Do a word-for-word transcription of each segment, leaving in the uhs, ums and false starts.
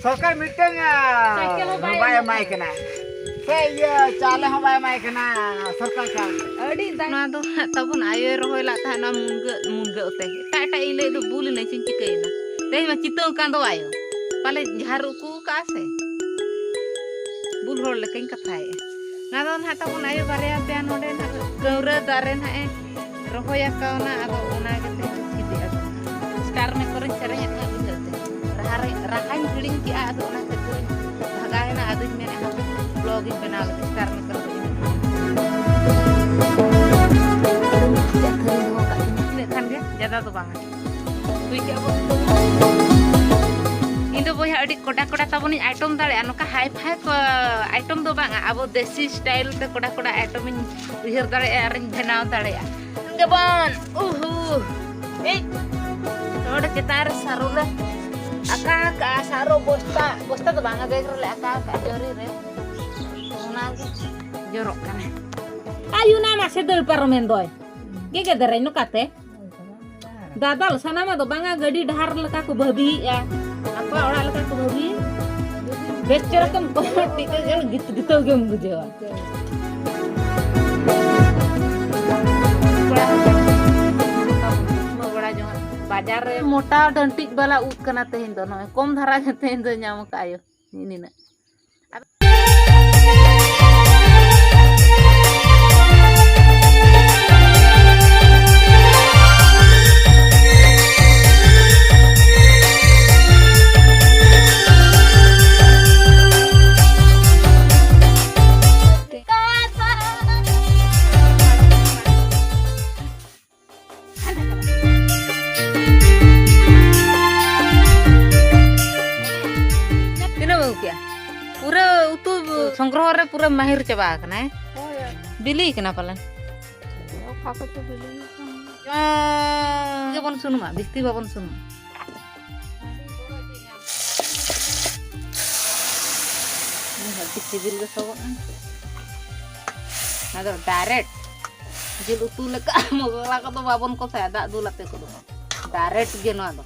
ᱥᱚᱨᱠᱟᱨ ᱢᱤᱫᱴᱟᱝ ᱥᱟᱭᱠᱮᱞ ᱦᱚᱸ ᱵᱟᱭ ᱵᱟᱭ ᱮᱢᱚᱜ ᱮᱢᱟᱭ ᱠᱟᱱᱟ᱾ ᱥᱮ ᱤᱭᱟᱹ ᱪᱟᱣᱞᱮ ᱦᱚᱸ ᱵᱟᱭ ᱮᱢᱟᱭ ᱠᱟᱱᱟ ᱥᱚᱨᱠᱟᱨ ᱪᱟᱣᱞᱮ᱾ ᱟᱹᱰᱤ ᱫᱟᱭ- ᱱᱚᱣᱟ ᱫᱚ ᱦᱟᱸᱜ ᱛᱟᱵᱚᱱ ᱟᱭᱳᱭ ᱨᱚᱦᱚᱭ ᱞᱟᱜ ᱛᱟᱦᱮᱸᱫ, ᱱᱚᱣᱟ ᱢᱩᱱᱜᱟᱹ ᱢᱩᱱᱜᱟᱹ ᱩᱛᱮ᱾ ᱮᱴᱟᱜ ᱮᱴᱟᱜ ᱤᱧ ᱞᱟᱹᱭ ᱫᱚ ᱵᱩᱞ ᱮᱱᱟᱹᱧ ᱪᱚᱧ ᱪᱤᱠᱟᱹᱭᱮᱱᱟ? ᱛᱮᱦᱮᱧ ᱢᱟ ᱪᱤᱛᱟᱹᱣ ᱠᱟᱱ ᱫᱚ ᱟᱭᱳ, ᱯᱟᱞᱮ ᱡᱷᱟᱨ ᱩᱠᱩ ᱠᱟᱜᱼᱟ ᱥᱮ᱾ ᱵᱩᱞ ᱦᱚᱲ ᱞᱮᱠᱟᱧ ᱠᱟᱛᱷᱟᱭᱮᱫᱼᱟ᱾ ᱱᱚᱣᱟ ᱫᱚ ᱱᱟᱦᱟᱜ ᱛᱟᱵᱚᱱ ᱟᱭᱳ ᱵᱟᱨᱭᱟ ᱯᱮᱭᱟ ᱱᱚᱰᱮ ᱱᱟᱦᱟᱜ ᱠᱟᱹᱣᱨᱟᱹ ᱫᱟᱨᱮ ᱱᱟᱦᱟᱜ ᱮ ᱨᱚᱦᱚᱭ ᱟᱠᱟᱣᱱᱟ, ᱟᱫᱚ ᱚᱱᱟ ᱜᱮ ᱛᱮᱦᱮᱧ ᱤᱫᱤ ᱟᱹᱜᱩ᱾ ᱥᱴᱟᱨ ᱢᱮ ᱠᱚᱨᱮᱧ ᱥᱮᱨᱮᱧᱮᱫ ᱛᱟᱦᱮᱸᱫ ᱵᱩᱡᱷᱟᱹᱣ ᱛᱮ᱾ ᱨᱟᱦᱟ ᱨᱮ, ᱨᱟᱦᱟᱧ ᱦᱤᱲᱤᱧ ᱠᱮᱜᱼᱟ, ᱟᱫᱚ ᱚᱱᱟ ᱠᱷᱟᱹᱛᱤᱨ ᱤᱧ ᱵᱷᱟᱜᱟᱣ ᱮᱱᱟ᱾ ᱟᱫᱚᱧ ᱢᱮᱱᱮᱫᱼᱟ ᱦᱟᱯᱮ ᱵᱞᱚᱜ ᱤᱧ ᱵᱮᱱᱟᱣ ᱞᱮᱜᱮ ᱥᱴᱟᱨ ᱢᱮ ᱠᱚᱨᱮ᱾ ᱤᱱᱟᱹᱜ ᱠᱷᱟᱱ ᱜᱮ, ᱡᱟᱫᱟ ᱫᱚ ᱵᱟᱝᱟ᱾ ᱦᱩᱭ ᱠᱮᱜᱼᱟ ᱵᱚᱱ᱾ ᱤᱧ ᱫᱚ ᱵᱚᱭᱦᱟ ᱟᱹᱰᱤ ᱠᱚᱰᱟ ᱠᱚᱰᱟ ᱛᱟᱵᱚᱱᱤᱧ ᱟᱭᱴᱚᱢ ᱫᱟᱲᱮᱭᱟᱜᱼᱟ, ᱱᱚᱝᱠᱟ ᱦᱟᱭ ᱯᱷᱟᱭ ᱠᱚ ᱟᱭᱴᱚᱢ ᱫᱚ ᱵᱟᱝᱟ, ᱟᱵᱚ ᱫᱮᱥᱤ ᱥᱴᱟᱭᱤᱞ ᱛᱮ ᱠᱚᱰᱟ ᱠᱚᱰᱟ ᱟᱭᱴᱚᱢᱤᱧ ᱩᱭᱦᱟᱹᱨ ᱫᱟᱲᱮᱭᱟᱜᱼᱟ ᱟᱨᱤᱧ ᱵᱮᱱᱟᱣ ᱫᱟᱲᱮᱭᱟᱜᱼᱟ᱾ ᱜᱮᱵᱚᱱ, ᱩᱦᱩ, ᱮᱭ, ᱱᱚᱰᱮ ᱪᱮᱛᱟᱱ ᱨᱮ ᱥᱟᱨᱚ ᱞᱮ ᱟᱠᱟ ᱟᱠᱟᱜᱼᱟ, ᱥᱟᱨᱚ ᱵᱚᱥᱛᱟ, ᱵᱚᱥᱛᱟ ᱫᱚ ᱵᱟᱝᱟ, ᱵᱮᱜᱽ ᱨᱮᱞᱮ ᱟᱠᱟ ᱟᱠᱟᱜᱼᱟ ᱡᱚᱨᱤ ᱨᱮ, ᱚᱱᱟᱜᱮ ᱡᱚᱨᱚᱜ ᱠᱟᱱᱟ᱾ ᱟᱭᱩ ᱱᱟ ᱢᱟᱥᱮ ᱫᱟᱹᱲ ᱯᱟᱨᱚᱢᱮᱱ ᱫᱚᱭ, ᱜᱮᱜᱮ ᱫᱮᱨᱮᱧ ᱱᱚᱠᱟᱛᱮ᱾ ᱫᱟᱫᱟᱞ ᱥᱟᱱᱟᱢᱟᱜ ᱫᱚ ᱵᱟᱝᱟ, ᱜᱟᱹᱰᱤ ᱰᱟᱦᱟᱨ ᱞᱮᱠᱟ ᱠᱚ ᱵᱷᱟᱹᱵᱤᱭᱮᱫᱼᱟ, ᱟᱠᱚᱣᱟᱜ ᱚᱲᱟᱜ ᱞᱮᱠᱟ ᱠᱚ ᱵᱷᱟᱹᱵᱤᱭᱮᱫ᱾ ᱵᱮᱥ ᱪᱮᱦᱨᱟ ᱛᱮᱢ ᱠᱚᱭᱚᱜ ᱴᱷᱤᱠᱟᱹ ᱜᱮ ᱜᱤᱛ-, ᱜᱤᱛᱟᱹᱣ ᱜᱮᱢ ᱵᱩᱡᱷᱟᱹᱣᱟ᱾ ᱵᱟᱡᱟᱨ ᱨᱮ ᱢᱚᱴᱟ ᱰᱟᱹᱱᱴᱤᱡ ᱵᱟᱞᱟ ᱩᱫ ᱠᱟᱱᱟ ᱛᱮᱦᱮᱧ ᱫᱚ, ᱱᱚᱜᱼᱚᱭ ᱠᱚᱢ ᱫᱷᱟᱨᱟ ᱜᱮ ᱛᱮᱦᱮᱧ ᱫᱚ ᱧᱟᱢ ᱟᱠᱟᱫ ᱟᱭᱳ᱾ ᱱᱤᱱᱟᱹᱜ᱾ ᱛᱤᱱᱟᱹᱜ ᱮᱢ ᱟᱹᱜᱩ ᱠᱮᱜᱼᱟ? ᱯᱩᱨᱟᱹ ᱩᱛᱩ ᱥᱚᱝᱜᱨᱚᱦᱚ ᱨᱮ ᱯᱩᱨᱟᱹ ᱢᱟᱦᱤᱨ ᱪᱟᱵᱟ ᱟᱠᱟᱱᱟᱭ᱾ ᱦᱳᱭ᱾ ᱵᱤᱞᱤ ᱠᱟᱱᱟ ᱯᱟᱞᱮᱱ? ᱚᱠᱟ ᱠᱚᱪᱚ ᱵᱤᱞᱤ ᱟᱠᱟᱱ᱾ ᱜᱮᱵᱚᱱ ᱥᱩᱱᱩᱢᱟ, ᱵᱤᱥᱛᱤ ᱵᱟᱵᱚᱱ ᱥᱩᱱᱩᱢᱟ᱾ ᱟᱹᱰᱤ ᱥᱤᱵᱤᱞ ᱜᱮ ᱥᱚᱜᱚᱜᱼᱟ᱾ ᱟᱫᱚ direct ᱡᱤᱞ ᱩᱛᱩ ᱞᱮᱠᱟ ᱢᱚᱥᱞᱟ ᱠᱚᱫᱚ ᱵᱟᱵᱚᱱ ᱠᱚᱥᱟᱭᱟ, ᱫᱟᱜ ᱫᱩᱞ ᱟᱛᱮ ᱠᱚᱫᱚ᱾ Direct ᱜᱮ ᱱᱚᱣᱟ ᱫᱚ᱾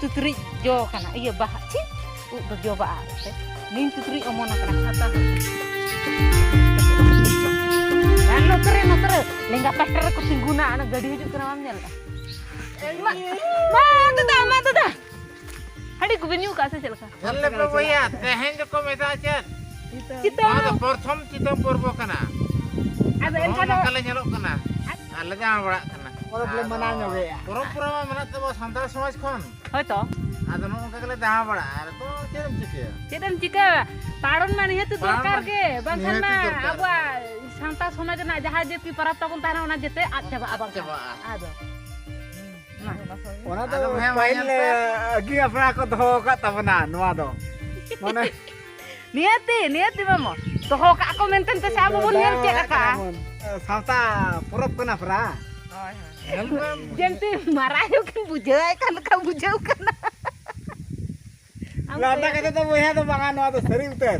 ᱛᱩᱛᱨᱤᱡ ᱡᱚ ᱠᱟᱱᱟ, ᱤᱭᱟᱹ ᱵᱟᱦᱟ, ᱪᱮᱫ ᱩᱫ ᱫᱚ ᱡᱚ ᱵᱟᱦᱟ ᱩᱫ ᱛᱮ᱾ ᱱᱤᱢ ᱛᱩᱛᱨᱤᱡ ᱚᱢᱚᱱ ᱟᱠᱟᱱᱟ ᱪᱷᱟᱛᱟ ᱦᱚᱸ᱾ ᱟᱨ ᱱᱚᱛᱮ ᱨᱮ, ᱱᱚᱛᱮ ᱨᱮ, ᱞᱮᱸᱜᱟ ᱯᱟᱦᱴᱟ ᱨᱮᱠᱚ ᱛᱤᱸᱜᱩᱱᱟ, ᱚᱱᱟ ᱜᱟᱹᱰᱤ ᱦᱤᱡᱩᱜ ᱠᱟᱱᱟ, ᱵᱟᱢ ᱧᱮᱞ ᱮᱫᱟ? ᱢᱟ, ᱢᱟ, ᱫᱟᱫᱟ, ᱢᱟ, ᱫᱟᱫᱟ᱾ ᱦᱟᱺᱰᱤ ᱠᱚᱵᱤᱱ ᱧᱩ ᱠᱟᱜᱼᱟ ᱥᱮ ᱪᱮᱫ ᱞᱮᱠᱟ? ᱧᱮᱞ ᱞᱮᱯᱮ ᱵᱚᱭᱦᱟ, ᱛᱮᱦᱮᱧ ᱫᱚᱠᱚ ᱢᱮᱛᱟᱜᱼᱟ ᱪᱮᱫ? ᱪᱤᱛᱟᱹ᱾ ᱱᱚᱣᱟ ᱫᱚ ᱯᱨᱚᱛᱷᱚᱢ ᱪᱤᱛᱟᱹ ᱯᱚᱨᱵᱚ ᱠᱟᱱᱟ᱾ ᱟᱫᱚ ᱱᱚᱜᱼᱚ ᱮᱱᱠᱷᱟᱱ ᱫᱚ ᱱᱚᱝᱠᱟ ᱞᱮ ᱧᱮᱞᱚᱜ ᱠᱟᱱᱟ᱾ ᱟᱨ ᱞᱮ ᱫᱟᱬᱟ ᱵᱟᱲᱟᱜ ᱠᱟᱱᱟ᱾ ᱯᱚᱨᱚᱵᱽ ᱞᱮ ᱢᱟᱱᱟᱣ ᱧᱚᱜᱮᱜᱼᱟ᱾ ᱯᱚᱨᱚᱢᱯᱚᱨᱟ ᱢᱟ ᱢᱮᱱᱟᱜ ᱛᱟᱵᱚ ᱥᱟᱱᱛᱟᱲ ᱥᱚᱢᱟᱡᱽ ᱠᱷᱚᱱ᱾ ᱦᱳᱭ ᱛᱚ᱾ ᱟᱫᱚ ᱱᱚᱜᱼᱚ ᱱᱚᱝᱠᱟ ᱜᱮᱞᱮ ᱫᱟᱬᱟ ᱵᱟᱲᱟᱜᱼᱟ᱾ ᱟᱫᱚ ᱪᱮᱫ ᱮᱢ ᱪᱤᱠᱟᱹᱭᱟ? ᱪᱮᱫ ᱮᱢ ᱪᱤᱠᱟᱹᱭᱟ? ᱯᱟᱲᱚᱱ ᱢᱟ ᱱᱤᱦᱟᱹᱛ ᱯᱟᱲᱚᱱ ᱫᱚᱨᱠᱟᱨ ᱢᱟ ᱜᱮ, ᱵᱟᱝᱠᱷᱟᱱ ᱱᱤᱦᱟᱹᱛ ᱢᱟ ᱫᱚᱨᱠᱟᱨ᱾ ᱟᱵᱚᱣᱟᱜ ᱥᱟᱱᱛᱟᱲ ᱥᱚᱢᱟᱡᱽ ᱨᱮᱱᱟᱜ ᱡᱟᱦᱟᱸ ᱡᱟᱹᱛᱤ ᱯᱚᱨᱚᱵᱽ ᱛᱟᱵᱚᱱ ᱛᱟᱦᱮᱱᱟ, ᱚᱱᱟ ᱡᱮᱛᱮ ᱟᱫ ᱪᱟᱵᱟᱜᱼᱟ ᱟᱫ ᱵᱟᱝᱠᱷᱟᱱ᱾ ᱪᱟᱵᱟᱜᱼᱟ᱾ ᱟᱫᱚ᱾ ᱢᱟ᱾ ᱚᱱᱟ ᱫᱚ ᱟᱫᱚ ᱦᱮᱸ, ᱢᱟ ᱯᱟᱹᱦᱤᱞ, ᱧᱮᱞ ᱯᱮ᱾ ᱟᱹᱜᱤ ᱟᱯᱲᱟ ᱠᱚ ᱫᱚᱦᱚ ᱟᱠᱟᱫ ᱛᱟᱵᱚᱱᱟ ᱱᱚᱣᱟ ᱫᱚ᱾ ᱢᱟᱱᱮ ᱱᱤᱭᱟᱹᱛᱤ, ᱱᱤᱭᱟᱹᱛᱤ ᱢᱟᱢᱚ᱾ ᱫᱚᱦᱚ ᱠᱟᱜ ᱠᱚ ᱢᱮᱱᱛᱮ ᱛᱮ ᱥᱮ ᱟᱵᱚ ᱵᱚᱱ ᱧᱮᱞ ᱪᱮᱫ ᱟᱠᱟᱜᱼᱟ᱾ ᱥᱟᱶᱛᱟ ᱯᱚᱨᱚᱵᱽ ᱠᱟᱱᱟ ᱯᱨᱟ᱾ ᱦᱳᱭ, ᱦᱳᱭ᱾ ᱧᱮᱞ ᱢᱮ᱾ ᱡᱮᱱᱛᱤ ᱢᱟᱨᱟᱭ ᱦᱚᱸ ᱠᱤᱱ ᱵᱩᱡᱷᱟᱹᱣᱟᱭ ᱠᱟᱱ ᱞᱮᱠᱟ ᱵᱩᱡᱷᱟᱹᱣ ᱠᱟᱱᱟ᱾ ᱟᱢ ᱞᱟᱸᱫᱟ ᱠᱚᱭᱚᱜ ᱠᱟᱛᱮ ᱫᱚ ᱵᱚᱭᱦᱟ ᱫᱚ ᱵᱟᱝᱟ, ᱱᱚᱣᱟ ᱫᱚ ᱥᱟᱹᱨᱤ ᱩᱛᱟᱹᱨ᱾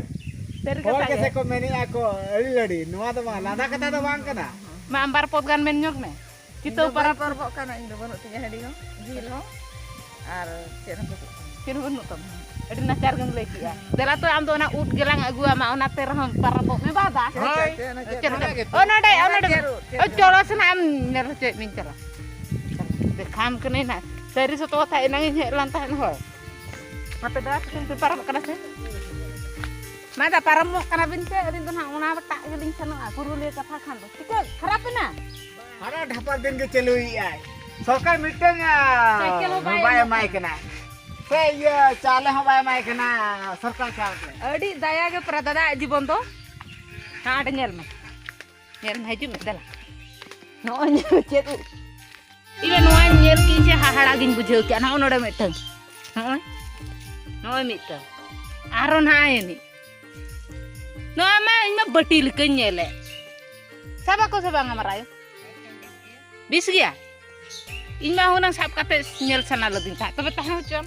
ᱥᱟᱹᱨᱤ ᱦᱚᱲ ᱠᱟᱛᱷᱟ ᱜᱮᱥᱮ ᱜᱮ᱾ ᱠᱚ ᱢᱮᱱᱮᱜᱼᱟ ᱠᱚ ᱟᱹᱲᱤ ᱞᱟᱹᱲᱤ, ᱱᱚᱣᱟ ᱫᱚ ᱵᱟᱝ, ᱞᱟᱸᱫᱟ ᱠᱟᱛᱷᱟ ᱫᱚ ᱵᱟᱝ ᱠᱟᱱᱟ᱾ ᱢᱟ, ᱟᱢ ᱵᱟᱨ ᱯᱚᱫ ᱜᱟᱱ ᱢᱮᱱ ᱧᱚᱜ ᱢᱮ᱾ ᱤᱧ ᱪᱤᱛᱟᱹᱣ ᱫᱚ ᱵᱟᱹᱧ ᱯᱟᱨᱟᱵᱽ ᱯᱚᱨᱚᱵᱚᱜ ᱠᱟᱱᱟ, ᱤᱧ ᱫᱚ ᱵᱟᱹᱱᱩᱜ ᱛᱤᱧᱟ ᱦᱟᱺᱰᱤ ᱦᱚᱸ, ᱡᱤᱞ ᱦᱚᱸ, ᱟᱨ ᱪᱮᱫ ᱦᱚᱸ ᱵᱟᱹᱱᱩᱜ ᱛᱟᱢᱟ᱾ ᱪᱮᱫ ᱦᱚᱸ ᱵᱟᱹᱱᱩᱜ ᱛᱟᱢᱟ᱾ ᱟᱹᱰᱤ ᱱᱟᱪᱟᱨ ᱜᱮᱢ ᱞᱟᱹᱭ ᱠᱮᱜᱼᱟ᱾ ᱫᱮᱞᱟ ᱛᱚ, ᱟᱢ ᱫᱚ ᱚᱱᱟ ᱩᱫ ᱜᱮᱞᱟᱝ ᱟᱹᱜᱩᱣᱟᱢᱟ, ᱚᱱᱟᱛᱮ ᱨᱮᱦᱚᱸ ᱯᱟᱨᱟᱵᱚᱜ ᱢᱮ, ᱵᱟᱫᱟ᱾ ᱦᱳᱭ᱾ ᱪᱮᱫ ᱦᱚᱸ ᱪᱮᱫ ᱦᱚᱸ ᱵᱟᱹᱱᱩᱜ᱾ ᱚᱱᱟ ᱜᱮᱛᱚ᱾ ᱚ, ᱱᱚᱰᱮ, ᱚ, ᱚᱱᱟ ᱱᱚᱰᱮ᱾ ᱪᱟᱹᱨᱩ, ᱪᱮᱫ ᱳᱭ, ᱪᱟᱹᱨᱩ᱾ ᱪᱚᱞᱚ ᱥᱮ ᱱᱟᱜ, ᱟᱢ ᱧᱮᱞ ᱦᱚᱪᱚᱭᱮᱫ ᱢᱮᱧ, ᱪᱚᱞᱚ᱾ ᱫᱮᱠᱷᱟᱣᱟᱢ ᱠᱟᱹᱱᱟᱹᱧ ᱱᱟᱜ᱾ ᱥᱟᱹᱨᱤ ᱥᱚᱛᱚ ᱠᱟᱛᱷᱟ, ᱮᱱᱟᱝ ᱤᱧ ᱦᱮᱡ ᱞᱮᱱ ᱛᱟᱦᱮᱸᱫ ᱦᱚᱲ᱾ ᱟᱯᱮ ᱫᱚ ᱪᱤᱠᱟᱹ ᱯᱮ ᱯᱟᱨᱚᱢᱚᱜ ᱠᱟᱱᱟ ᱥᱮ? ᱢᱟ ᱫᱟ, ᱯᱟᱨᱚᱢᱚᱜ ᱠᱟᱱᱟ ᱵᱤᱱ ᱥᱮ? ᱟᱹᱞᱤᱧ ᱫᱚ ᱱᱟᱜ ᱚᱱᱟ ᱴᱟᱜ ᱜᱮᱞᱤᱧ ᱥᱮᱱᱚᱜᱼᱟ, ᱯᱩᱨᱩᱞᱤᱭᱟᱹ ᱠᱟᱛᱷᱟ ᱠᱷᱟᱱ ᱫᱚ᱾ ᱪᱤᱠᱟᱹ ᱠᱷᱟᱨᱟᱯ ᱮᱱᱟ? ᱦᱟᱱᱟ ᱰᱷᱟᱯᱟ ᱫᱤᱱ ᱜᱮ ᱪᱟᱹᱞᱩᱭᱮᱫᱼᱟᱭ᱾ ᱥᱚᱨᱠᱟᱨ ᱢᱤᱫᱴᱟᱝ, ᱟ, ᱥᱟᱭᱠᱮᱞ ᱦᱚᱸ ᱵᱟᱭ ᱵᱟᱭ ᱮᱢᱚᱜ ᱮᱢᱟᱭ ᱠᱟᱱᱟ᱾ ᱥᱮ ᱤᱭᱟᱹ ᱪᱟᱣᱞᱮ ᱦᱚᱸ ᱵᱟᱭ ᱮᱢᱟᱭ ᱠᱟᱱᱟ ᱥᱚᱨᱠᱟᱨ ᱪᱟᱣᱞᱮ᱾ ᱟᱹᱰᱤ ᱫᱟᱭᱟ ᱜᱮ ᱯᱮᱨᱟ ᱫᱟᱫᱟ ᱟᱜ ᱡᱤᱵᱚᱱ ᱫᱚ᱾ ᱦᱮᱸ, ᱚᱸᱰᱮ ᱧᱮᱞ ᱢᱮ᱾ ᱧᱮᱞ ᱢᱮ, ᱦᱤᱡᱩᱜ ᱢᱮ, ᱫᱮᱞᱟ᱾ ᱱᱚᱜᱼᱚᱭ ᱧᱮᱞ ᱢᱮ ᱪᱮᱫ ᱩᱫ᱾ ᱤᱧ ᱱᱚᱣᱟ ᱧᱮᱞ ᱠᱮᱫ ᱥᱮ ᱦᱟᱦᱟᱲᱟ ᱜᱤᱧ ᱵᱩᱡᱷᱟᱹᱣ ᱠᱮᱜᱼᱟ᱾ ᱱᱚᱜᱼᱚ ᱱᱚᱰᱮ ᱢᱤᱫᱴᱟᱝ᱾ ᱱᱚᱜᱼᱚᱭ᱾ ᱱᱚᱜᱼᱚᱭ ᱢᱤᱫᱴᱟᱝ᱾ ᱟᱨᱚ ᱱᱟᱜᱼᱚᱭ ᱢᱤᱫ᱾ ᱱᱚᱣᱟ ᱢᱟ ᱤᱧ ᱢᱟ ᱵᱟᱹᱴᱤ ᱞᱮᱠᱟᱧ ᱧᱮᱞᱮᱫ᱾ ᱥᱟᱵ ᱟᱠᱚ ᱥᱮ ᱵᱟᱝᱟ ᱢᱟᱨᱟᱭᱳ? ᱵᱮᱥ ᱜᱮᱭᱟ? ᱤᱧ ᱢᱟ ᱦᱩᱱᱟᱹᱝ ᱥᱟᱵ ᱠᱟᱛᱮ ᱧᱮᱞ ᱥᱟᱱᱟ ᱞᱤᱫᱤᱧ ᱛᱟᱦᱮᱸᱫ, ᱛᱚᱵᱮ ᱛᱟᱦᱮᱸ ᱦᱚᱪᱚᱱ᱾